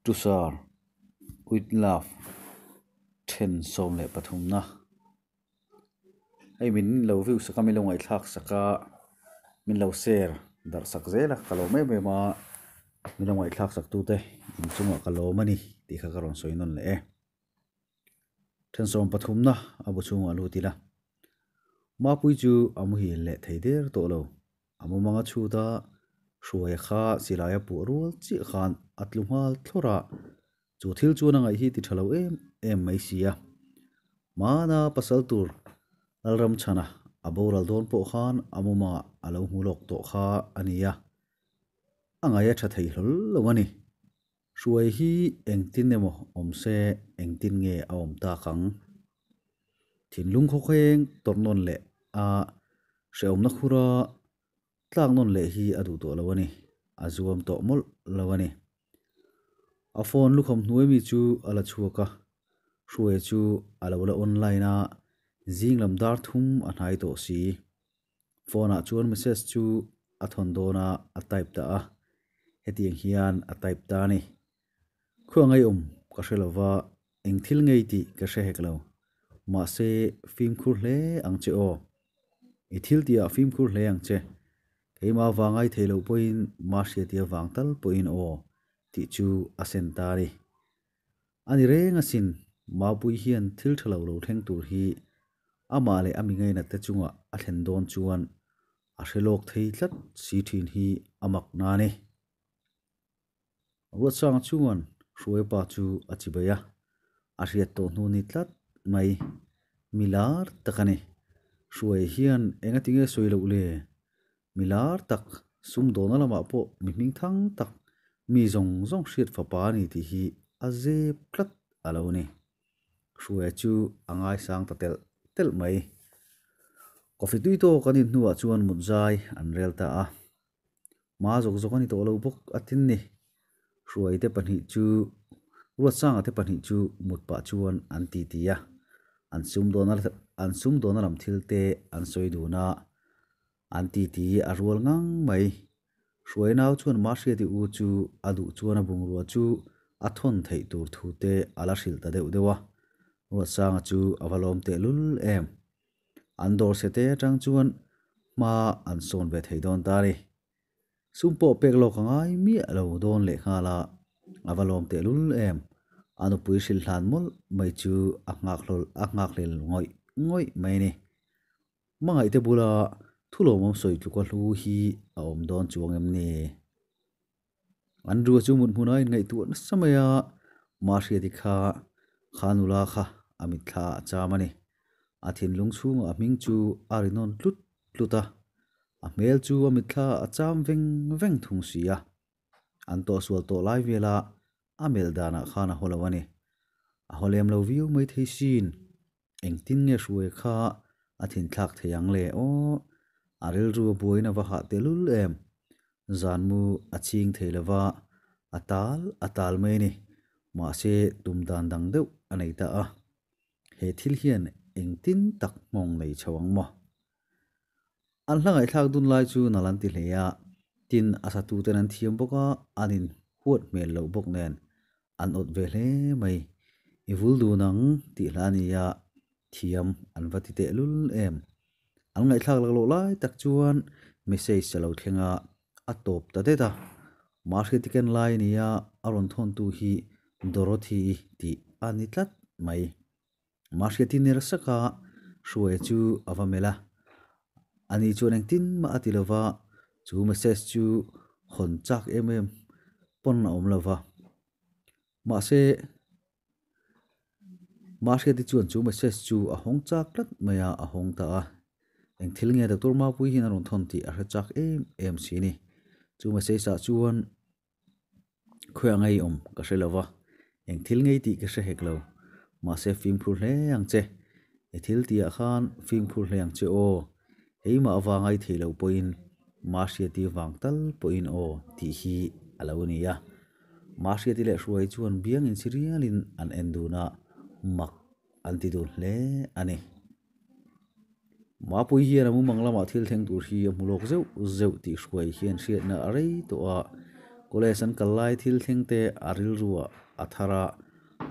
To Sir with Love then 13 na. Hei min lo view sak a, min lo ngaihthlak sak a, min lo share darh sak zel a, ka lawm em em a, min lo ngaihthlak sak tute inchungah ka lawm a ni tih kha ka rawn sawi nawn leh e. Then 13 na a bu chhungah lut ila. Mapui chu a muhil leh thei der tawh lo. A mumang a chhut a, Hruaia kha silaia puah rual chiah khan a tlu nghal thlawr a, chu thil chuan a ngaih hi ti tha lo em em mai si a. Hmana pasal tur Lalramchhana a boral dawn pawh khan a mumangah a lo hmu lawk tawh kha a ni a, a ngaih a tha thei hlawl lo a ni. Hruai hi engtin emaw awm se engtin nge a awm tak ang? Thinlung khawkheng tawrh nawn leh a hrehawmna khura tlak nawn leh hi a duh tawh lo a ni, a zuam tawh mawlh lo a ni. A phone lukham hnuai mi chu a la chhuak a, Hruaia chu a lo la online a, zing lam dar thum a hnai tawh si. Phone ah chuan message chu a thawn dawn a, a type ta a. Hetiang hian a type ta a ni. Khuah ngeiawm ka hre lo va, eng thil ngei tih ka hre hek lo. Mahse, fimkhur hle ang che aw. I thil tihah fimkhur hle ang che. Keimah vang ai thei loh pawhin Mahriati avang tal pawhin aw tih chu a sen ta a ni. A ni reng asin, Mapui hian thil tha lo lo thleng tur hi amah leh a mi ngainat te chungah a thlen dawn chuan a hre lawk thei tlat si thin hi a mak na a ni. Ruatsanga chuan Hruaipa chu a chi bai a, a hriat tawh hnu ni tlat mai, mi lar tak a ni. Hruai hian engati nge sawi loh le? Mi lar tak, sumdawna lamah pawh mi hming thang tak, mi zawng zawng hriat fapa a ni tih hi a zep tlat a lo ni. Hruaia chu a ngaisang ta telh telh mai. Coffee tui tawk an in hnuah chuan mut zai an rel ta a. Hma zawk zawk a ni tawh lo bawk a tin ni. Hruaite pahnih chu Ruatsanga te pahnih chu mut pah chuan an ti ti a. An sumdawna an sumdawna lam thil te an sawi dun a. An ti ti a rual ngang mai. Hruai nau chuan Mahriati u chu a duh chuan a bungrua chu a thawn theih tur thu te a la hrilh ta deuh deuh a. Ruatsanga chu a va lawm tehlul em. An dawr se te atang chuan hma an sawn ve thei dawn ta a ni. Sum pawh pek lawk a ngai miah lo dawn leh nghal a, a va lawm tehlul em. A nupui hrilh hlan mawlh mai chu a nghak hlawl a nghak hlel ngawih ngawih mai a ni. Hmangaihte bula thu lawmawm sawi tluka hlu hi a awm dawn chuang em ni? Andrew chu mut hmunah a inngaihtuah nasa mai a, Mahriati kha kha nula kha a mitthla a cham a ni. A thinlung chhungah a hming chu a ri nawn tlut tlut a, a hmel chu a mitthla a cham veng veng thung si a. An tawhsual tawh lai vela a melh danah khan a haw lo a ni. A haw lem lo viau mai thei sin. Engtin nge hruai kha a thinthlak thei ang le aw? A rilru a buain a va hah tehlul em? Zanmu a ching thei lo va, a tal a tal mai a ni. Mahse, tum dan dang deuh a nei ta a. He thil hian engtin tak nghawng nei chho ang maw? An hla ngaihthlak dun lai chu nal an ti hle a, tin a satuten an thiam bawk a, an inhuat hmel loh bawk nen an awt ve hle mai. I vul dun ang tih hla a ni a, thiam an va ti tehlul em. An ngaihthlak laklawh lai tak chuan message a lo thleng a, a tawp ta det a. Mahriati ken lai a ni a, a rawn thawntu hi Dorothy tih a ni tlat mai. Mahriati ner saka Hruaia chu a va melh a, ani chuan engtin mah a ti lo va, chu message chu hawn chak em em pawn a awm lo va. Mahse, Mahriati chuan chu message chu a hawng chak tlat mai a, a hawng ta a. Eng thil nge Doctor Mapui hian a rawn thawn tih a hre chak em em si a ni. Chu message ah chuan Khawiah ngei awm ka hre lo va, eng thil ngei tih ka hre hek lo. Mahse fimkhur hle ang che, i thil tihah khan fimkhur hle ang che aw, keimah avang ai thei lo pawhin Mahriati vang tal pawhin aw tih hi a lo ni a. Mahriati leh Hruai chuan biang insi rialin an en dun a, mak an ti dun hle a ni. Mapui hian a mumang lamah thil thleng tur hi a hmu lawk zeuh zeuh tih hruai hian hriatna a rei tawh a. College an kal lai thil thleng te a rilruah a thar a,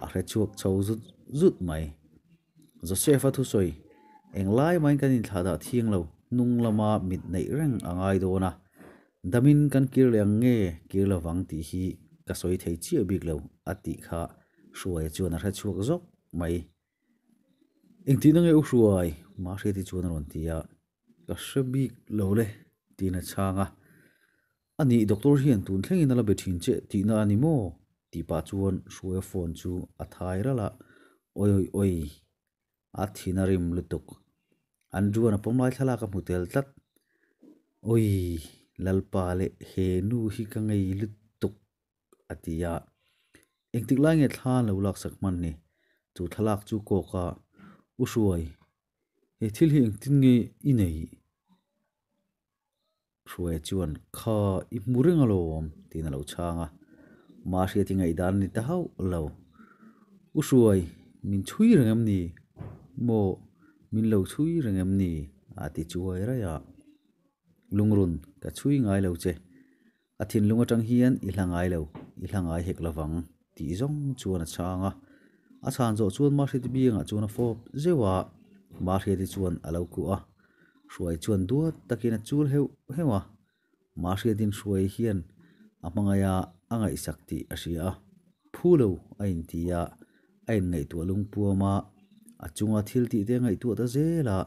a hre chhuak chho zut zut mai. Joseph-a thusawi, Englai mahin kan inthlahdah thiang lo, hnung lama mit neih reng a ngai dawn a, damin kan kir leh ang nge kir lovang tih hi ka sawi thei chiah bik lo, a tih kha Hruaia chuan a hre chhuak zawk mai. Engtihna nge u Hruai? Mahriati chuan a rawn ti a. Ka hre bik lo le, tiin a chhang a. A nih, doctor hian tun thlengin a la be thin che tihna a ni maw? tih pah chuan Hruaia phone chu a thai ralh a, Awi awi awi, a thin a rim lutuk. Andrew-a'n a pawm lai thlalak a hmu tel tlat. Awi, Lalpa leh he nu hi ka ngei lutuk. a ti a. Engtik lai nge thla an lo laksak hman ni? Chu thlalak chu kawk a, U Hruai, he thil hi engtin nge i neih? Hruaia chuan, Kha, i hmu reng alawm, tiin a lo chhang a. Mahriat i ngaihdan a ni ta hauh lo. U Hruai, min chhui reng em ni? Maw, min lo chhui reng em ni? a ti chuai raih a. Lungrun, ka chhui ngai lo che. A thinlung atang hian i hla ngai lo, i hla ngai hek lovang tih zawng chuan a chhang a. A chhan zawh chuan Mahriati biangah chuan a fawp zeuh a, Mahriati chuan a lo kuah a. Hruai chuan duat takin a chul heuh heuh a. Mahriatin Hruai hian a hmangaih a, a ngaihsak tih a hria a. Phu lo a inti a, a inngaihtuah lungpuam a, a chunga thil tih te a ngaihtuah ta zel a,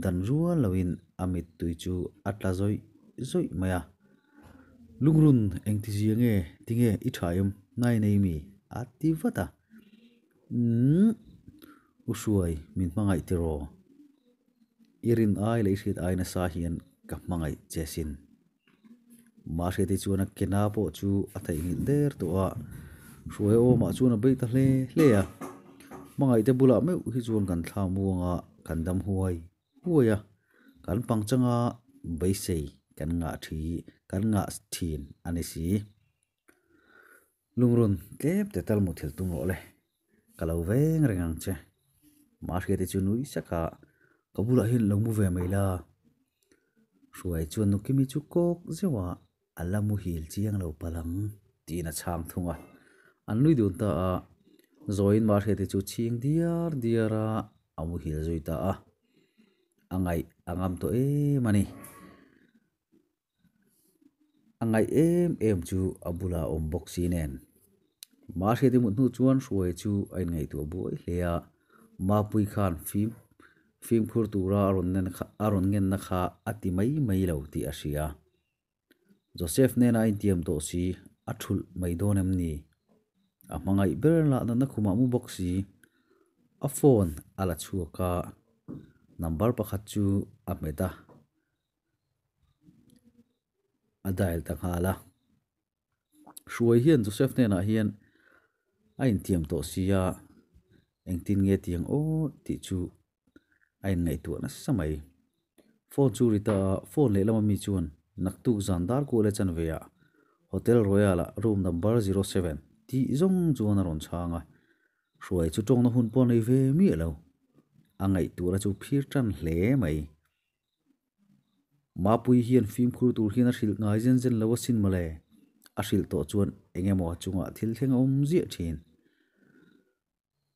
dan rual loin a mittui chu a tla zawih zawih mai a. Lungrun engti zia nge tinge i tha em nai nei mi a ti vat a. Umm U Hruai min hmangaih tiraw? I rin ai leh i hriat ai nasa hian ka hmangaih che sin. Mahriati chuan a kena pawh chu a theihnghilh der tawh a, Hruai awmah chuan a bei ta hle hle a. Hmangaihte bulah meuh hi chuan kan thla muanga kan dam huai huai a, kan pangchanga beisei kan ngah thi kan ngah thin a ni si. Lungrun tlem te tal muthilh tum rawh le, ka lo veng reng ang che. Mahriati chu nui sak a, ka bulah hian lo mu ve mai la. Hruai chuan Nukimi chu kawk zeuh a, a la muhil chiang lo palh ang tiin a chhang thung a. An nui dun ta a, Zawiin Mahriati chu chhing diar diar a, a muhil zui ta a. A ngaih a ngam tawh em a ni. A ngaih em em chu a bula awm bawk si nen. Mahriati mut hnu chuan Hruai chu a inngaihtuah buai hle a, Mapui khan fim fimkhur tura a rawn nen kha a rawn ngenna kha a ti mai mai lo tih a hria. Joseph hnena a intiam tawh si a thulh mai dawn em ni? A hmangaih ber lah natna khumah mu bawk si. A phone a la chhuak a, number pakhat chu a hmet a. A dial ta nghal a. Hruai hian Joseph hnenah hian a intiam tawh si a, engtin nge tiang aw tih chu a inngaihtuah nasa mai. Phone chu ri ta a, phone lehlam ami chuan naktuk zan dar kual e chanve ah Hotel Royal ah room number 07 tih zawng chuan a rawn chhang a. Hruai chu tawngna hun pawh a nei ve miah lo. A ngaihtuahna chu phir tan hle mai. Mapui hian fimkhur tur hian a hrilh ngai zen zen lo asin mawle. A hrilh tawh chuan eng emaw a chungah thil thleng a awm ziah thin.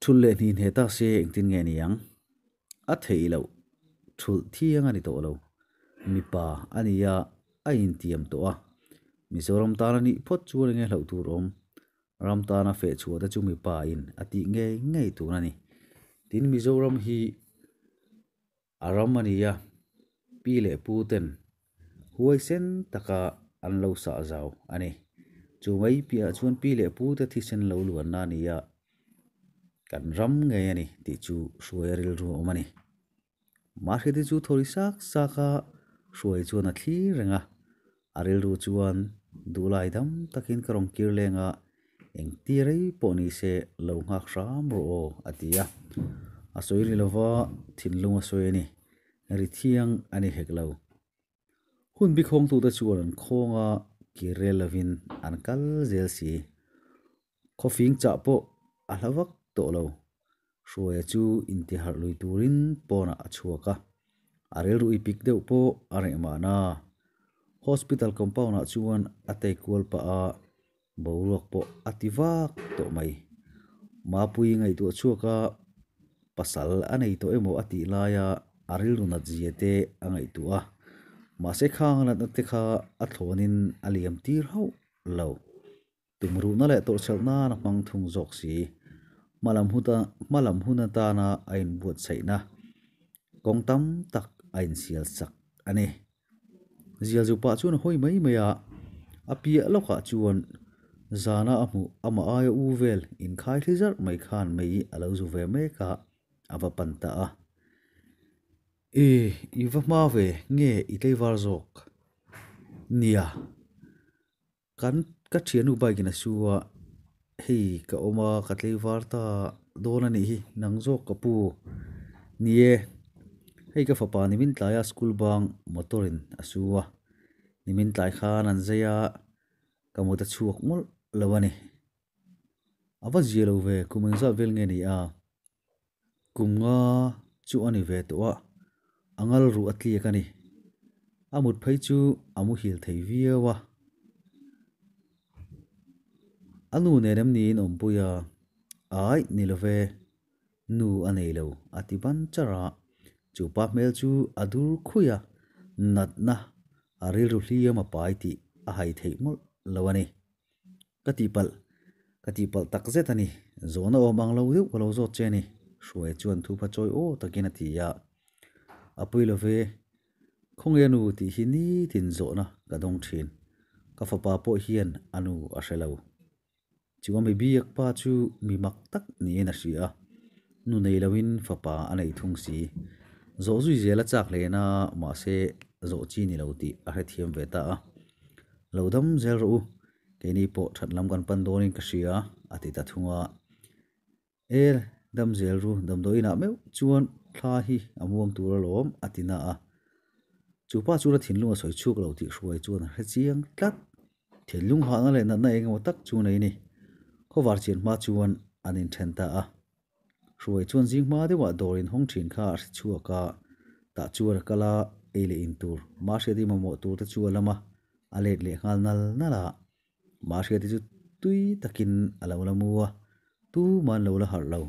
Thulh leh hnih hne ta se engtin nge ni ang? A theih loh, thulh thiang a ni tawh lo. Mipa a ni a, a intiam tawh a. Mizoram tan a nih phawt chuan enge hlauh tur awm? Ram tana feh chhuah te chu mipa in a tih ngei ngei tur a ni. Tin, Mizoram hi A ram a ni a, pi leh pu ten huaisen taka an lo sah zau a ni. Chu mai piahah chuan pi leh pu te thisen lo luanna a ni a, kan ram ngei a ni tih chu hruai a rilru a awm a ni. Mahriati chu thawi sak sak a, hruai chuan a thlir reng a, a rilru chuan duhlai dam takin ka rawn kir leng a, Engti rei pawh ni se lo nghak hram rawh aw a ti a. A sawi ri lova thinlung a sawi a ni. Ri thiang a ni hek lo. Hun bi khawngtute chuan an khawng a, kir rel lovin an kal zel si. Khawfing chah pawh a hla vak tawh lo. Hruaia chu intiharh lui turin pawnah a chhuak a, a rilru i pik deuh pawh a reh mahna. Hospital compound ah chuan a tei kual pah a. Boruak pawh a ti vak tawh mai. Mapuii ngaihtuah chhuak a, pasal a nei tawh emaw a tih laia a rilru nat zia te a ngaihtuah a, mahse khang a natna te kha a thlawnin a liam tir hauh lo. Tumruhna leh tawrhchhelh nan a hmang thung zawk si. Hmalam huta hmalam hun atana a inbuatsaihna kawng tam tak a insial sak a ni. Zialzu pah chuan a hawi mai mai a, a piah lawkah chuan zana a hmuh amah aia u vel inkhai thli zarh mai khan mei a lo zu ve mek a, a va pan ta a. E, i va hma ve nge i tleivar zawk? Nia. Kan ka thiannu bike in a su a, hei ka awm a ka tleivar ta dawn a nih hi nang zawk ka pu ni e, hei ka fapa nimin tlaia school bang motor in a su a, nimin tlai khan an zai a ka mut a chhuak mawlh lo a ni. A va zia lo ve kum engzat vel nge ni a, kum nga chu a ni ve tawh a, a ngal ruh a tliak a ni. A mut phei chu a muhil thei viau a. A nu nen em niin awmpui a, Aih ni lo ve, nu a nei lo a ti ban char a. Chu pa hmel chu a dur khui a, natna a rilru hliam a pai tih a hai theih mawlh lo a ni. Ka tihpalh, ka tihpalh tak zet a ni. Zawhna awm ang lo deuh ka lo zawt che a ni, Hruaia chuan thupa chawi aw takin a ti a. A pui lo ve, khawnge a nu tih hi nitin zawhna ka dawng thin. Ka fapa pawh hian a nu a hre lo. Chu a mi biak pa chu mi mak tak niin a hria a, nu nei loin fapa a nei thung si. Zawh zui zel a chak hle na, mahse zawh chi ni lo tih a hrethiam ve ta a. Lo dam zel rawh u, keini pawh that lam kan pan dawnin ka hria, a ti ta thung a. E, dam zel ru, damdawi inah meuh chuan thla hi a muang tur alawm, a ti na a. Chu pa chuan a thinlung a sawi chhuak lo tih hruai chuan a hre chiang tlat. Thinlung hahna leh natna eng emaw tak chu nei ni. Khawvar chian hma chuan an inthen ta a. Hruai chuan zing hma deuhah dawr inhawng thin kha a hre chhuak a, tah chuan a kal a, ei leh in tur, Mahriati mamawh tur te chu a lam a, a let leh nghal nal nal a. Mahriati chu tui takin a lo la mu a, tuman lo la harh lo.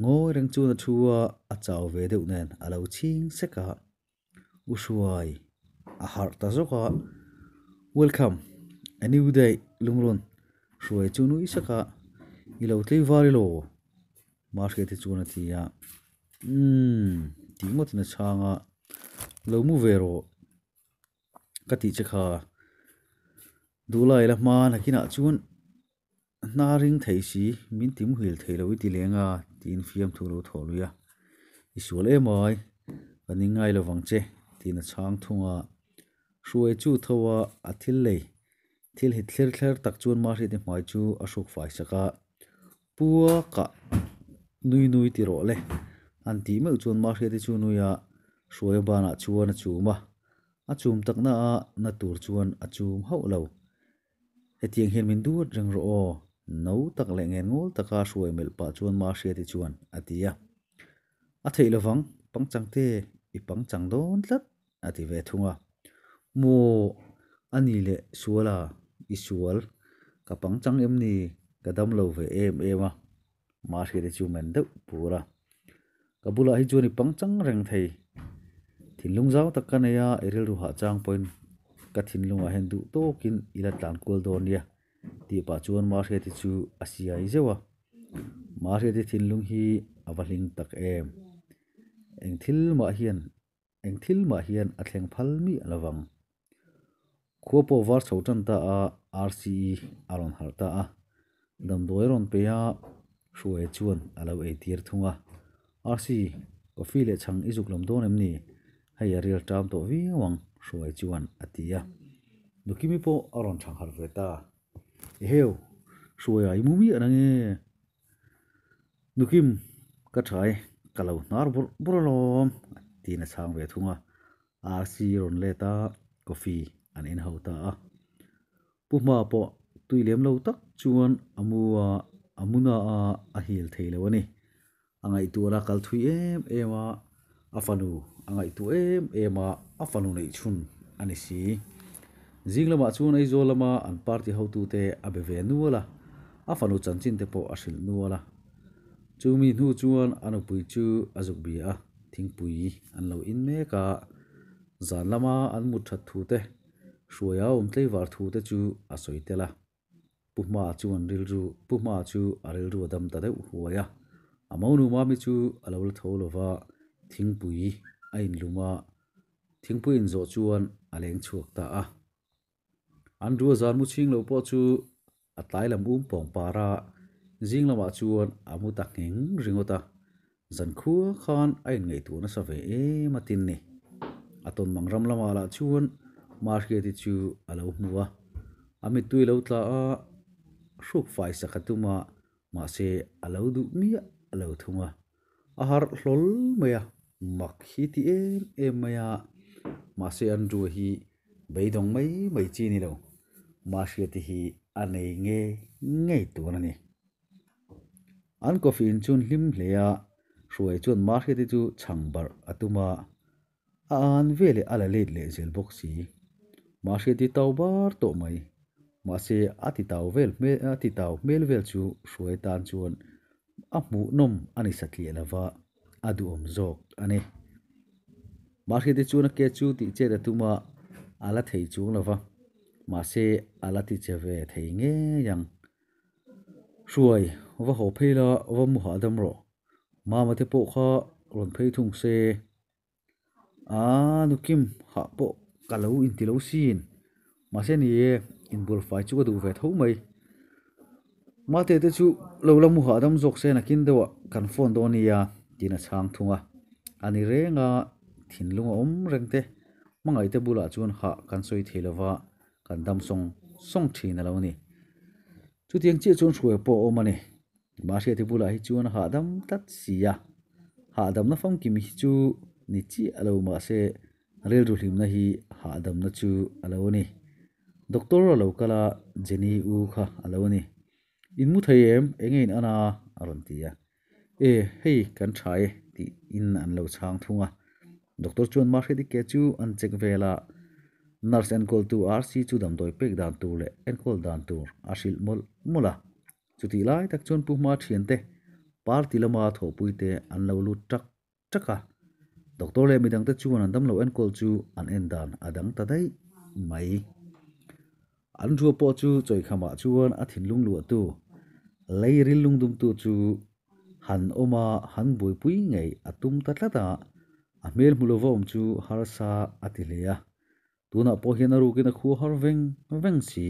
Ngawi reng chuan a thu a, a chau ve deuh nen a lo chhing sek a. U Hruai a harh ta zawk a, Welcome, a new day Lungrun Hruai chu nui sak a, I lo tlei var ilo? Mahriati chuan a ti a, Umm tih ngawtin a chhang a, Lo mu ve rawh ka tih che kha, Duhlai la hma nakinah chuan Hna ring thei si, min ti muhil thei lo i ti leng a, tiin fiamthu lo thawh lui a. I sual em ai, ka ning ngai lo vang che, tiin a chhang thung a. Hruai chu tho a, a thil lei, thil hit thler thler tak chuan Mahriati hmai chu a hruk fai sak a. Pua kah nui nui ti rawh le, an tih meuh chuan Mahriati chu nui a, Hruaia banah chuan a chum a. A chum takna a na tur chuan a chum hauh lo. Hetiang hian min duat reng rawh aw, no tak leh ngen ngawl taka hruai melh pah chuan Mahriati chuan a ti a. A theih lovang, pangchang te i pangchang dawn tlat, a ti ve thung a. Maw, a ni leh sual a, i sual, ka pangchang em ni, ka dam lo ve em em a, Mahriati chu men deuh pur a. Ka bulah hi chuan i pangchang reng thei. Thinlung zau tak ka nei a, i rilru hah chang pawhin ka thinlungah hian duh tawkin i la tlan kual dawn nia tih pah chuan Mahriati chu a siai zeuh a. Mahriati thinlung hi a va hling tak em. Eng thil mah hian Eng thil mah hian a thleng phal miah lo vang. Khua pawh var chho tan ta a, RCE a rawn harh ta a. Damdawi a rawn pe a, Hruaia chuan a lo ei tir thung a. RC, coffee leh chhang i zuk lam dawn em ni? Hei a rial ṭam tawh viau ang, Hruaia chuan a ti a. Nukimi pawh a rawn chhang harh ve ta. Eheu, Hruaia i mu miah na nge? Nukim, ka tha e, ka lo hnar bawrh bawrh alawm, tiin a chhang ve thung a. RC rawn let a, coffee an en ho ta a. Pu Hma pawh tui lem lo tak chuan a mu a, a mu na a, a hil thei lo a ni. A ngaihtuahna a kal thui em em a, a fanu a ngaihtuah em em a, a fanu neih chhun a ni si. Zing lamah chuan Aizawl lama an party hotute a be ve nual a, a fanu chanchin te pawh a hrilh nual a. Chumi hnu chuan a nupui chu a zuk bia a, thingpui an lo in mek a, zan lama an mut that thu te, hruaia awm tleivar thu te chu a sawi tel a. Pu Hma chuan rilru Pu Hma chu a rilru a dam ta deuh huai a, a monu Mami chu a lo la tho lo va, thingpui a inlum a, thingpui inzawh chuan a leng chhuak ta a. An rua zan mu chhing lo pawh chu a tlai lam um pawng par a, zing lamah chuan a mu ta ngheng ringawt a, zan khua khan a inngaihtuah nasa ve em a tin ni. A tawn mang ram lamah lah chuan Mahriati chu a lo hmu a, a mittui lo tla a, hruk fai sak a tum a, mahse a lo duh miah lo thung a. A harh hlawl mai a, mak hi ti em em mai a, mahse an rua hi beidawng mai mai chi ni lo, Mahriati hi a nei ngei ngei tur a ni. An coffee in chuan hlim hle a, Hruai chuan Mahriati chu chhang barh a tum a, a an veleh a la let leh zel bawk si. Mahriati tau bar tawh mai, mahse a ti tau vel hmel a ti tau hmel vel chu Hruai tan chuan A hmuhnawm a ni satliah lova, a duhawm zawk a ni. Mahriati chuan a ke chu tih chet a tum a, a la thei chuang lova, mahse a la ti che ve thei ngei ang. Hruai, va haw phei la, va mu hahdam rawh. Mama te pawh kha rawn phei thung se. Aa, Nukim, hah pawh ka lo inti lo sin. Mahse ni e, inbual fai chu ka duh ve tho mai. Mate te chu lo la mu hahdam zawk se nakin deuhah kan phone dawn nia tiin a chhang thung a. A ni reng a, thinlung a awm reng te, hmangaihte bulah chuan hah kan sawi thei lova, kan dam sawng sawng thin a lo ni. Chutiang chiah chuan hruai pawh a awm a ni. Mahriati bulah hi chuan a hahdam tlat si a, hahdamna famkim hi chu ni chiah a lo mahse rilru hlimna hi hahdamna chu a lo ni. Doctor a lo kal a, Jenny u kha a lo ni. In mu thei em? Enge in an a? a rawn ti a. E, hei kan tha e tiin an lo chhang thung a. Doctor chuan Mahriati ke chu an check vel a, nurse enkawltu RC chu damdawi pek dan tur leh enkawl dan tur a hrilh mawlh mawlh a. Chutih lai tak chuan Pu Hma thiante party lama thawhpuite an lo lut tak tak a, doctor leh midangte chuan an damlo enkawl chu an en dan a dang ta daih mai. An rua pawh chu chawikhamah chuan a thinlung luahtu, lei rilung dumtu chu han awm a, han buaipui ngei a tum ta tlat a, a hmel hmu lova awm chu harsa a ti hle a. Tunah pawh hian a rukin a khua har veng veng si.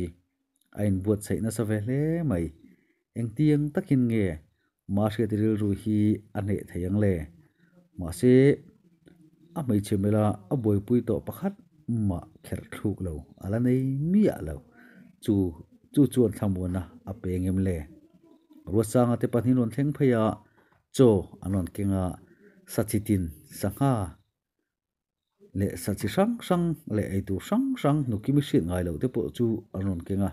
A inbuatsaih nasa ve hle mai. Engtiang takin nge Mahriati rilru hi a hneh thei ang le? Mahse, a hmeichhe mela a buaipui tawh pakhat mah kherh thluk lo a la nei miah lo. Chu chu chuan thlamuanna a pe ngem le? Ruatsanga te pahnih rawn thleng phei a, chaw an rawn keng a, sachitin sangha leh sa chi hrang hrang leh eitur hrang hrang Nukimi hriat ngai loh te pawh chu an rawn keng a,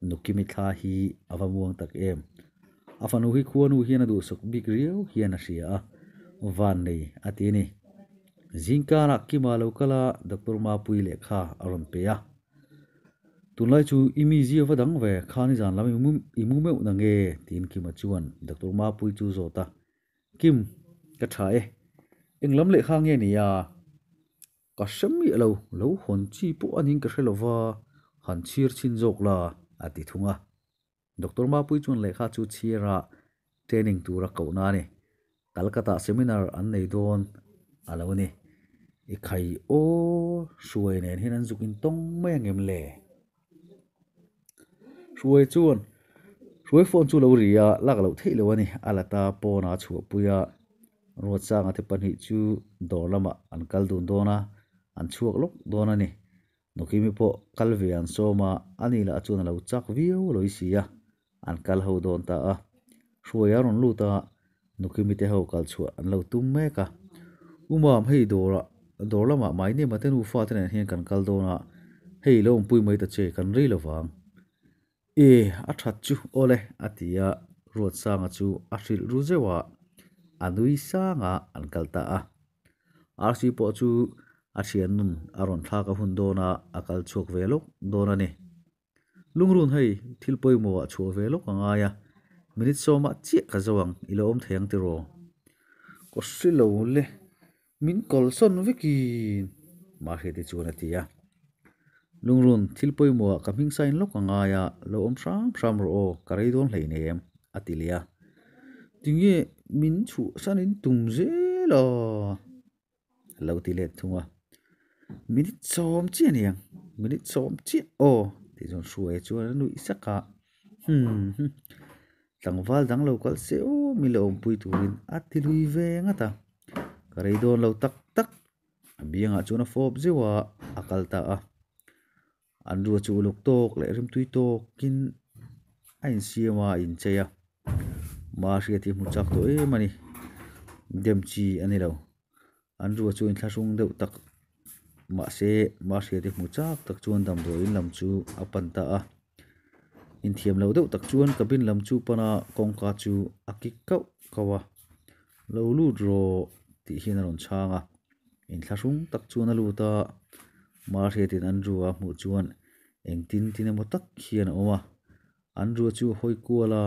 Nukimi thla hi a va muang tak em. A fanu hi khuanu hian a duhsawk bik riau hian a hria a, van nei a ti a ni. Zingkarah Kima lo kal a, Doctor Mapui lehkha a rawn pe a. Tunlai chu i mizia va dang ve, kha nizan lam i mu meuh na nge? tiin Kima chuan Doctor Mapui chu zawt a. Kim, ka tha e. Eng lam lehkha nge ni a? Ka hre miah lo, lo hawn chi pawh a ning ka hre lo va, han chhir chhin zawk la, a ti thung a. Doctor Mapui chuan lehkha chu chhir a, training tura kohna a ni. Calcutta seminar an nei dawn a lo ni. I khai aw, hruai nen hian an zuk intawng mai angem le? Hruai chuan Hruai phone chu lo ri a, lak loh theih loh a ni. A la ta pawn a chhuahpui a, Ruatsanga te pahnih chu dawr lamah an kal dun dawn a, an chhuak lawk dawn a ni. Nukimi pawh kal ve an sawm a, ani lah chuan a lo chak viau lawih si a, an kal ho dawn ta a. Hruai a rawn lut a, Nukimi te ho kal chhuah an lo tum mek a. Umam hei dawrah dawr lamah mai nem a te nufa te nen hian kan kal dawn a, hei lo awmpui mai ta che kan rei lo vang. E, a that chu awle a ti a, Ruatsanga chu a hrilh ru zeuh a, a nui sanga an kal ta a. Rc pawh chu A thian nun a rawn thlak a hun dawn a, a kal chhuak ve lawk dawn a ni. Lungrun hei thil pawimawh ah chhuah ve lawk a ngai a, minute sawmah chiah ka zo ang, i lo awm thei ang tiraw? Ka hre lo le, min kalsan vekin Mahriati chuan a ti a. Lungrun thil pawimawh ah ka hming sign lawk a ngai a, lo awm hram hram rawh aw, ka rei dawn hleinem a ti leh a. Tinge min chhuahsan in tum zel a? A lo ti let thung a, Minute sawm chiah aniang, minute sawm chiah aw tih chuan Hruaia chuan a nuih sak a, Hmm hmm, tlangval dang lo kal se aw min lo awmpui turin a ti lui ve ngat a, ka rei dawn lo tak tak, a biangah chuan a fawp zeuh a, a kal ta a. An rua chu uluk tawk leh rimtui tawkin a insiam a, a inchei a. Mahriat hi hmu chak tawh em a ni. Dem chi a ni lo. An rua chu inthlahrung deuh tak mahse Mahriat hi hmu chak tak chuan damdawiin lam chu a pan ta a. Inthiam lo deuh tak chuan cabin lam chu pan a, kawngka chu a kik kauh kauh a. Lo lut rawh tih hian a rawn chhang a. Inthlahrung tak chuan a lut a, Mahriatin Andrew a hmuh chuan engtin tin emaw tak hian a awm a. Andrew chu a hawi kual a,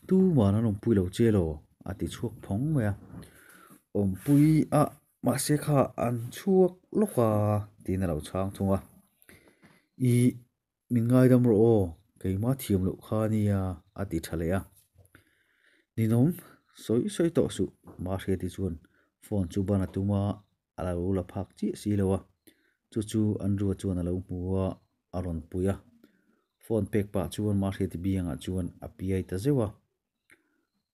Tuman an awmpui lo che lo a ti chhuak phawng mai a. Awmpui a mahse kha an chhuak lawk a tiin a lo chhang thung a. Ih. Min ngaidam rawh aw, keimah thiam loh kha ania a ti tha leh a. Ninawm, sawi sawi tawh suh, Mahriati chuan phone chu ban a tum a, a lo la phak chiah si lo a. Chu chu Andrew-a chuan a lo hmu a, a rawn pui a. Phone pek pah chuan Mahriati biangah chuan a piai ta zeuh a.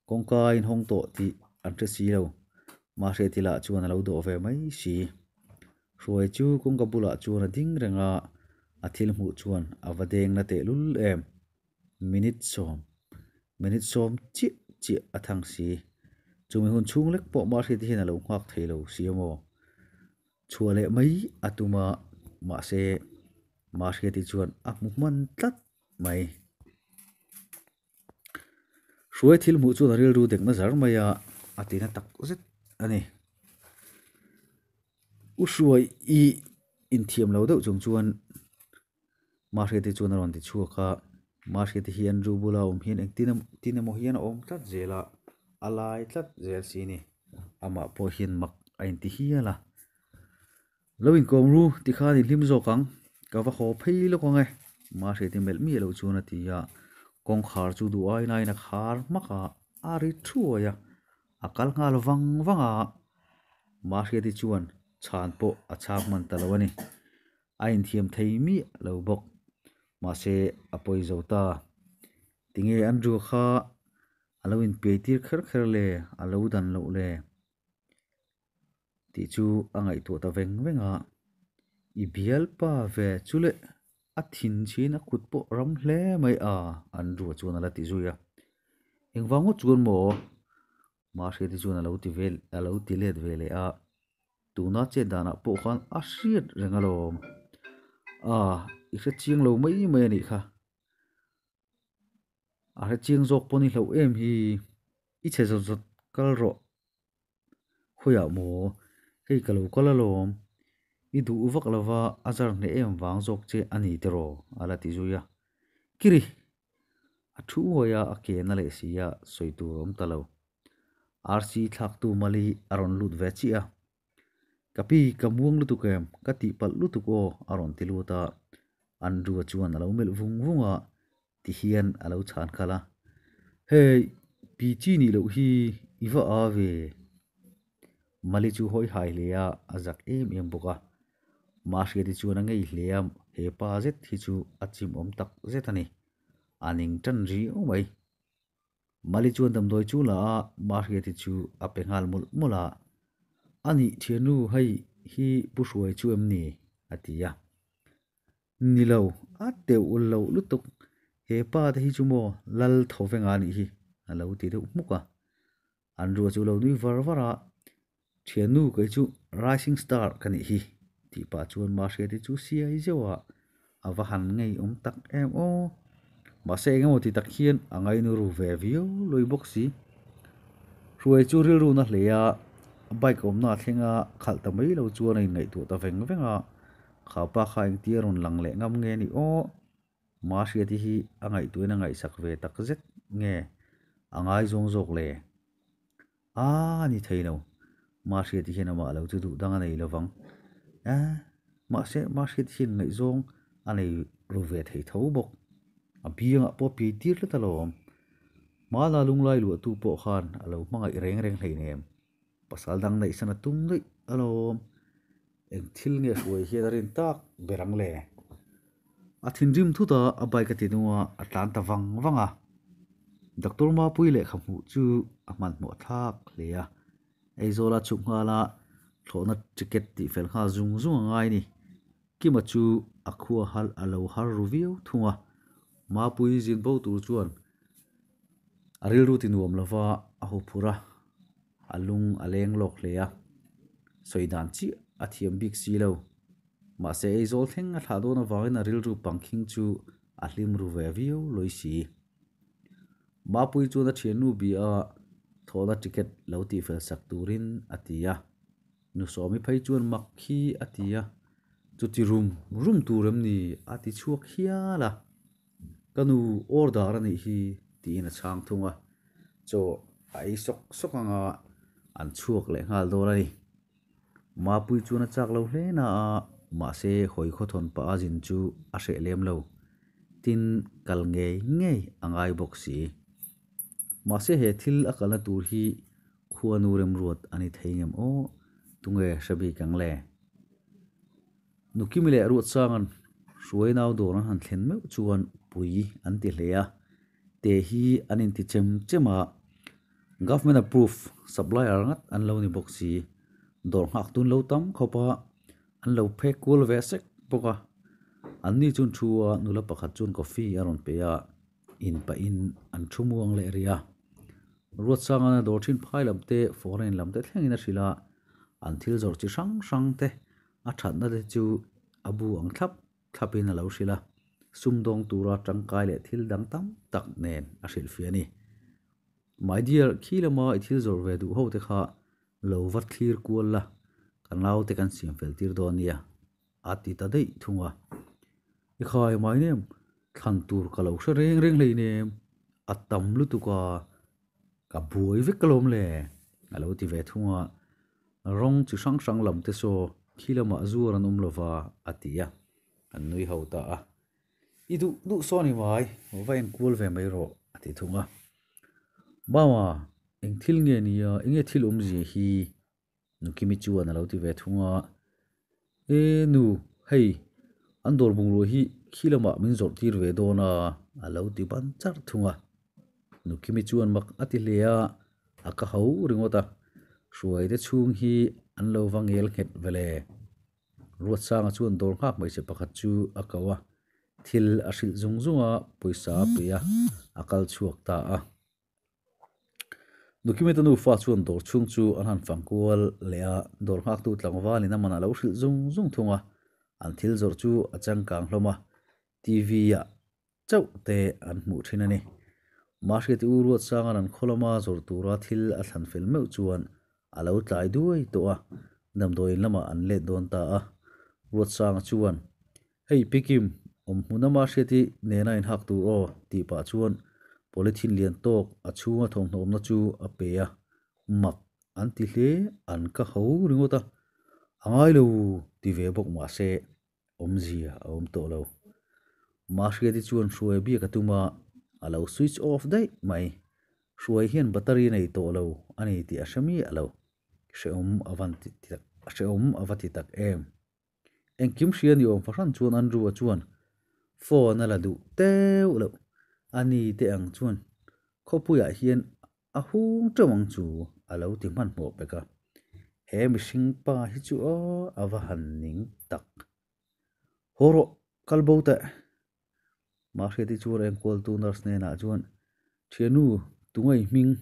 Kawngka a inhawng tawh tih an hre si lo. Mahriati lah chuan a lo dawh ve mai si. Hruai chu kawngka bulah chuan a ding reng a, a thil hmuh chuan a va deng na tehlul em. Minute sawm, minute sawm chiah chiah a thang si. Chumi hun chhung lek pawh Mahriati hian a lo nghak thei lo si a maw. Chhuah leh mai a tum a, mahse Mahriati chuan a hmu hman tlat mai. Hruai thil hmuh chuan a rilru dekna zar mai a, a ti na tak zet a ni. U Hruai i inthiam lo deuh chung chuan Mahriati chuan a rawn ti chhuak a, Mahriati hi Andrew bula awm hian engtin emaw tin emaw hian a awm tlat zel a, a lai tlat zel si a ni. Amah pawh hian mak a inti hial a. Lo inkawm ru tikhan i hlim zawk ang, ka va haw phei lawk ang e, Mahriati melh miah loh chuan a ti a, kawngkhar chu duh ai naiin a khar hmak a, a ri thuai a, a kal nghal vang vang a, Mahriati chuan chhan pawh a chhak hman ta lo a ni, a inthiam thei miah lo bawk, mahse a pawi zo ta, tinge Andrew kha a lo inpiai tir kher kher le, a lo dan loh le. Tih chu a ngaihtuah ta veng veng a, I bialpa ve chu le a thin chhin a kut pawh ram hle mai a, Andrew-a chuan a la ti zui a. Engvang ngawt chuan maw? Mahriati chuan a lo ti vel a lo ti let ve leh a, tuna chet danah pawh khan a hriat reng alawm. A, i hre chiang lo mai mai a nih kha. A hre chiang zawk pawh ni hlauh em hi, i chhe zawt zawt kal rawh. Khawiah maw? Hei ka lo kal alawm. I duh vak lova a zar hneh em vang zawk che a ni tiraw? A la ti zui a. Kiri! A thu huai a, a ke na leh si a, sawi tur a awm ta lo. Rc thlaktu Mali a rawn lut ve chiah a. Ka pi, ka muang lutuk em? Ka tihpalh lutuk aw, a rawn ti lut a. Andrew-a chuan a lo melh vung vung a, ti hian a lo chhan khalh a, Hey, pi chi nih loh hi i va a ve. Mali chu hawi hai hle a, a zak em em bawk a. Mahriati chuan a ngei hle a, he pa zet hi chu a chimawm tak zet a ni. A ning tan riau mai. Mali chuan damdawi chu la a, Mahriati chu a pe nghal mawlh mawlh a. A nih thiannu hei hi Pu Hruai chu em ni? a ti a. Ni lo, a teuh loh lutuk. He pa te hi chu maw lal tho venga anih hi a lo ti deuh hmuk a. An ruah chu lo nui var var a, Thiannu kei chu Rising Star ka nih hi tih pah chuan Mahriati chu siai zeuh a, a va han ngeiawm tak em aw. Mahse engemaw ti tak hian a ngainu ru ve viau lui bawk si. Hruai chu rilru na hle a, A bike awmna thleng a khalh ta mai lo chuan a inngaihtuah ta veng veng a, kha pa kha engtia rawn lang leh ngam nge ni aw? Mahriati hi a ngaihtuahin a ngaihsak ve tak zet nge a ngaizawng zawk le? A ni thei lo, Mahriati hian amah lo chu duh dang a nei lovang. E, mahse Mahriati hian ngaihzawng a nei ru ve thei tho bawk. A biangah pawh a piai tir tlat alawm. Hmana lunglai luahtu pawh khan a lo hmangaih reng reng hleinem. Pasal dang neihsan a tum daih alawm. Eng thil nge hruai hian a rin tak ber ang le? A thinrim thut a, a bike a ti nung a, a tlan ta vang vang a. Doctor Mapui lehkha hmuh chu a hmanhmawh thlak hle a. Aizawl a chhuk nghal a, thlawhna ticket tih fel nghal zung zung a ngai ni. Kima chu a khua hal a lo har ru viau thung a. Mapui zin bo tur chuan a rilru ti nuam lova a huphurh a, a lung a leng lawk hle a. Sawi dan chiah a thiam bik si lo. Mahse Aizawl thleng a thlah dawn avangin a rilru pangkhing chu a hlim ru ve viau lawi si. Mapui chuan a thiannu bia a thawhna ticket lo tihfel sak turin a ti a. Nu Sawmi phei chuan mak khi a ti a, Chuti rum rum tur em ni? a ti chhuak hial a. Ka nu order a nih hi tiin a chhang thung a, chaw a ei sawk sawk anga an chhuak leh nghal dawn a ni. Mapui chuan a chak lo hle na a, mahse hawi khawthawn pah a zin chu a hreh lem lo. Tin, kal ngei ngei a ngai bawk si. Mahse he thil a kalna tur hi Khuanu remruat a ni thei ngem aw, tunge hre bik ang le? Nukimi leh Ruatsanga'n hruai nau dawr an han thlen meuh chuan pui an ti hle a, te hi an inti chem chem a, government approve supplier ngat an lo ni bawk si, dawr nghak tun lo tam khawp a, an lo phek kual ve sek bawk a, anni chuan thu a nula pakhat chuan coffee a rawn pe a. In pahin an thu muang leh rih a. Ruatsangana dawr thin phai lam te, foreign lam te thlengin a hrilh a, an thil zawrh chi hrang hrang te a thatna te chu a bu ang thlap thlapin a lo hrilh a, sumdawng tura tangkai leh thil dang tam tak nen a hrilhfiah a ni. My dear, khi lama i thil zawrh ve duh ho te kha lo va thlir kual la, ka naute kan siam fel tir dawn nia. A ti ta daih thung a. I khai mai nem, thlan tur ka lo hre reng reng hlei nem, a tam lutuk a, ka buai vek alawm le, a lo ti ve thung a. Rawng chi hrang hrang lam te saw khi lamah zuar an awm lova, a ti a, an nui ho ta a. I duh duh saw ni mai, va enkual ve mai rawh, a ti thung a. Mama, eng thil nge nia, enge thil awmzia hi? Nukimi chuan a lo ti ve thung a, E nu, hei, an dawr bungrua hi khi lamah min zawrh tir ve dawn a, a lo ti ban charh thung a. Nukimi chuan mak a ti hle a, a ka ho ringawt a, Hruaite chhung hi an lo va ngel nghet ve le. Ruatsanga chuan dawr nghak hmeichhe pakhat chu a ko a, thil a hrilh zung zung a, pawisa a pe a, a kal chhuak ta a. Nukimita nufa chuan dawr chhung chu an han fang kual leh a, dawr nghaktu tlangvalin a man a lo hrilh zung zung thung a, an thil zawrh chu a changkang hlawm a, TV ah chauh te an hmuh thin a ni. Mahriati U Ruatsanga'n an khaw lama zawrh tura thil a thlan fel meuh chuan a lo tlai duai tawh a, damdawiin lamah an let dawn ta a. Ruatsanga chuan, Hei Pi Kim, awm hmun ama hriati nena inhak tur aw, tih pah chuan polythene lian tawk a chhunga thawmhnaw awmna chu a pe a, mak an ti hle, an ka ho ringawt a, a ngai lo ti ve bawk mahse awmzia a awm tawh lo. Mahriati chuan hruai biak a tum a, a lo switch off daih mai. Hruai hian battery a nei tawh lo a ni tih a hre miah lo. Hrehawm a van ti tak, hrehawm a va ti tak em. Engkim hria ni awm fahran chuan Andrew-a chuan phone a la duh teuh loh. A ni te ang chuan khawpuiah hian a hung teuh ang chu a lo ti hmanhmawh pek a. He mihring pa hi chu aw a va han ning tak. Haw rawh, kal bo teh. Mahriati chuan enkualtu nurse hnenah chuan, Thiannu, tunge i hming?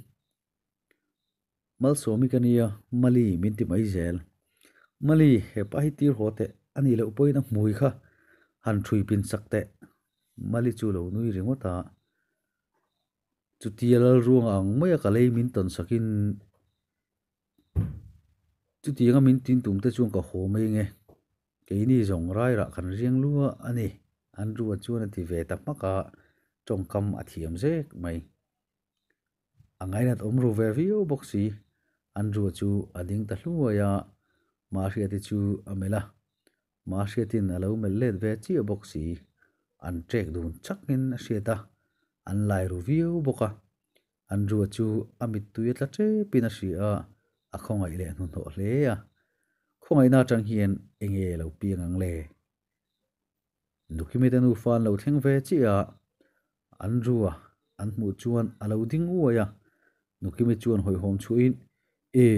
Malsawmi ka nia, Mali min ti mai zel. Mali, hepa hi tir haw teh, a nih loh pawhin a hmui kha han ṭhui pin sak teh. Mali chu lo nui ringawt a, chutia Lalruanga ang maia ka lei min tawn sakin. Chutianga min tin tum te chuan ka haw mai nge. Keini zawng rairah kan riang lua a ni, Andrew-a chuan a ti ve ta hmak a, tawngkam a thiam zek mai. A ngainat awm ru ve viau bawk si. Andrew-a chu a ding ta hluai a, Mahriati chu a melh a, Mahriatin a lo melh let ve chiah bawk si. An ṭek dun chakin a hriat a, an lai ru viau bawk a. Andrew-a chu a mittui a tla ṭepin a hria a, a khawngaih leh hnuhnawh hle a. Khawngaihna aṭang hian enge lo piang ang le? Nukimite nufa an lo thleng ve chiah a, Andrew-a an hmuh chuan a lo ding uai a. Nukimi chuan hawihhawm chhuahin, E,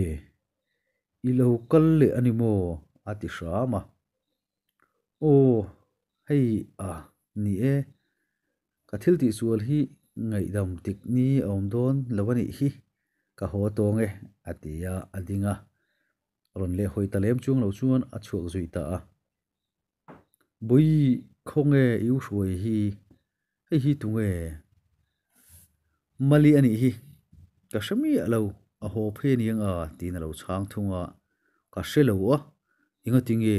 i lo kal leh a ni maw? a ti hram a. Aw, hei a, ni e, ka thil tihsual hi ngaihdam tik ni a awm dawn lo a nih hi, ka haw tawng e, a ti a, a ding a. Rawn leh hawi ta lem chuang lo chuan a chhuak zui ta a. Bui, khawnge i u hruai hi, hei hi tunge? Mali a nih hi, ka hre miah lo, a haw phei a ni ang a, tiin a lo chhang thung a. Ka hre lo a, engati nge?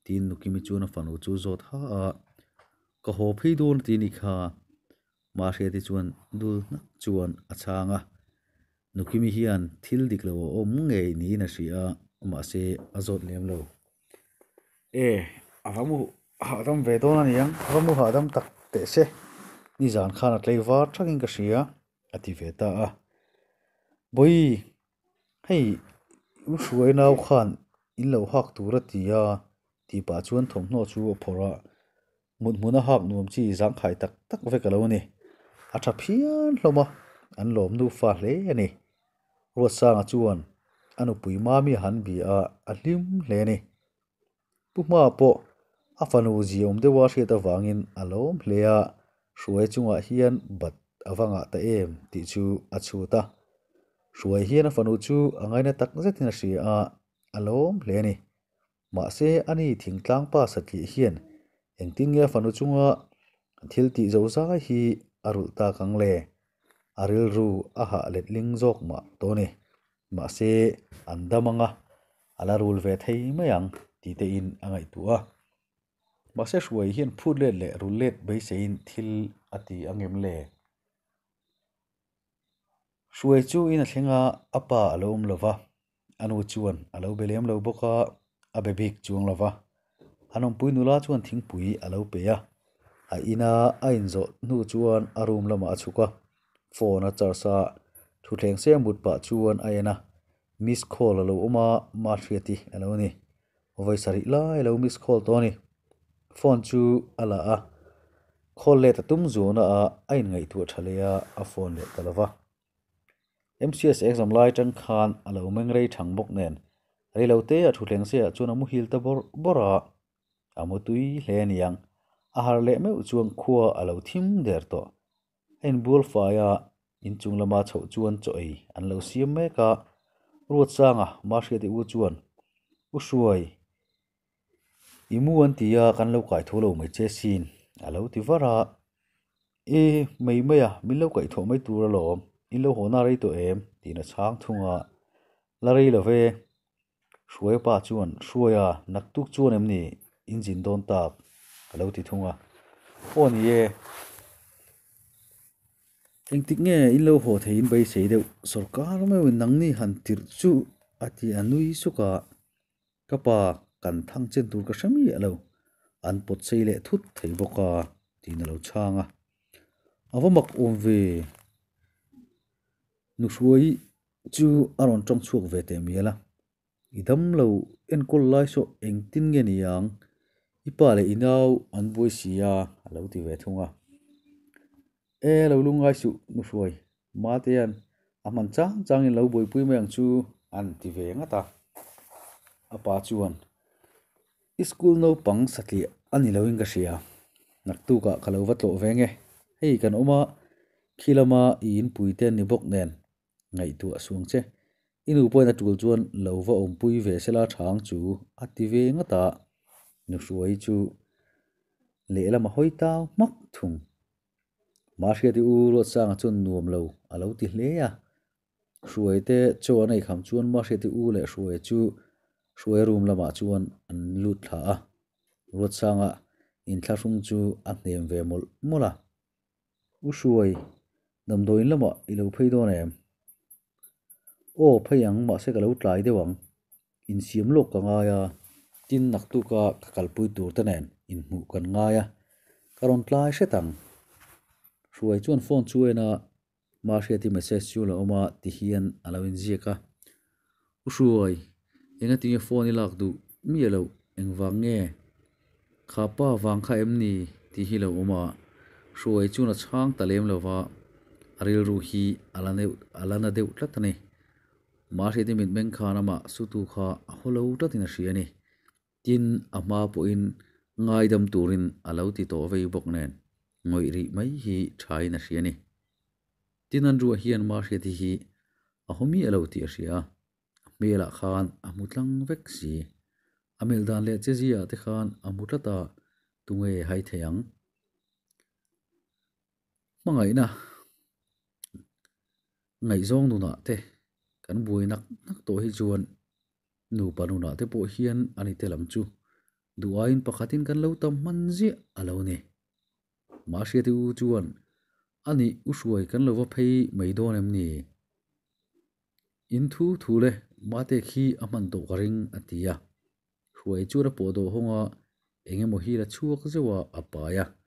tiin Nukimi chuan a fanu chu zawt ha a. Ka haw phei dawn a ti ni kha, Mahriati chuan dul hnak chuan a chhang a. Nukimi hian thil dik lo a awm ngei niin a hria a, mahse a zawt lem lo. E, a va mu hahdam ve dawn a niang, a va mu hahdam tak teh se, nizan khan a tlei var thakin ka hria, a ti ve ta a. Bawi, hei u Hruai nau khan in lo hak tur a ti a, tih pah chuan thawmhnaw chu a phawrh a, Mut hmuna hak nuam chi zangkhai tak tak vek a lo ni. A tha phian hlawm a, an lawm nufa hle a ni. Ruatsanga chuan a nupui Mami a han bia a, a hlim hle a ni. Pu Hma pawh a fanu ziaawm deuha hriat avangin a lawm hle a, Hruai chungah hian bat a va ngah ta em tih chu a chhut a. Hruai hian a fanu chu a ngaina tak zetin a hria a, a lawm hle a ni. Mahse, ani thingtlang pa satliah hian engtin nge a fanu chunga thil tih zo zai hi a rulh tak ang le? A rilru a hah letling zawk mah tawh a ni. Mahse, an dam ang a, a la rul ve thei mai ang tih tein a ngaihtuah a. Mahse, Hruai hian phut let leh rul let beiseiin thil a ti ang em le? Hruai chu in a thleng a, a pa a lo awm lo va. A nu chuan a lo be lem lo bawk a, a be bik chuang lo va. An awmpui nula chuan thingpui a lo pe a, a ina a inzawh hnu chuan a room lamah a chhuk a, phone a charge a, thutthleng sei a mut pah chuan a en a, miss call a lo awm a, Mahriati a lo ni. Vawi sarih lai a lo miss call tawh a ni. Phone chu a la a, call let a tum zuahna ah a inngaihtuah tha leh a, a phone leh ta lo va. MCS exam lai atang khan a lo meng rei thang bawk nen reilo te a thutthleng se ah chuan a muhil ta bawrh bawrh a, a mu tui hle a niang. A har leh meuh chuan khua a lo thim der tawh. A inbual fai a, inchung lama chhoh chuan chaw ei an lo siam mek a, Ruatsanga Mahriati u chuan, U Hruai, i mu an ti a, kan lo kai tho lo mai che sin, a lo ti var a. E, mai mai a, min lo kaih thawh mai tur alawm, in lo haw na rei tawh em? tiin a chhang thung a, La rei lo ve, Hruaia pa chuan, Hruaia, naktuk chuan em ni in zin dawn tak? a lo ti thung a. Aw ni e, engtik nge in lo haw thei in beisei deuh, sawrkar meuhin nangni han tirh chu a ti a nui suk a. Ka pa kan thang chen tur ka hre miah lo, an pawt sei leh thut thei bawk a tiin a lo chhang a. A va mak awm ve, Nuhruai chu a rawn tawng chhuak ve teh mial a, I dam lo enkawl lai saw engtin nge ni ang, i pa leh i nau an buai si a a lo ti ve thung a. E lo lungngai suh Nuhruai, Matea'n a hman chang changin lo buaipui mai ang chu an ti ve ngat a. A pa chuan, I school naupang satliah a ni loin ka hria, naktukah ka lo va tlawh ve nge, hei kan awm a, khi lama i inpui te an ni bawk nen, ngaihtuah suang che. I nu pawhin a tul chuan lo va awmpui ve sela thang chu a ti ve ngat a, Nuhruai chu lehlam a hawi tau hmak thung. Mahriati u Ruatsanga chuan nuam lo a lo ti hle a, Hruaite chaw an ei kham chuan Mahriati u leh Hruaia chu. Hruaia room lamah chuan an lut thla a, Ruatsanga inthlahrung chu a hnem ve mawlh mawlh a. U Hruai, damdawiin lamah i lo phei dawn em? Aw, phei ang, mahse ka lo tlai deuh ang. Insiam lawk ka ngai a, tin naktuka ka kalpui tur te nen inhmuh kan ngai a, ka rawn tlai hret ang. Hruai chuan phone chu a en a, Mahriati message chu la awm a ti hian a lo inziak a. U Hruai, engatinge phone i lak duh miah loh, engvang nge? Kha pa vang kha em ni? tih hi lo awm a. Hruai chuan a chhang ta lem lo va, a rilru hi a la neuh a la na deuh tlat a ni. Mahriati mitmeng khan amah sutu kha a haw lo tlatin a hria a ni. Tin, a hma pawhin ngaidam turin a lo ti tawh vei bawk nen ngawih rih mai hi thain a hria a ni. Tin, an ruah hian Mahriati hi a haw miah lo tih a hria a, a hmelah khan a hmu tlang vek si. A melh dan leh chezia te khan a hmu tlat a, tunge hai thei ang? Hmangaihna ngaihzawng nunah te kan buai nak nak tawh hi chuan Nupa nunah te pawh hian a ni te lam chu duh aiin pakhatin kan lo tam hman ziah a lo ni. Mahriati u chuan a nih u hruai kan lo va phei mai dawn em ni? In thu thu le mate khi a hman tawh ka ring a ti a. Hruai chuan a pawh dawh hawng a, eng emaw hi la chhuak zeuh a a pai a.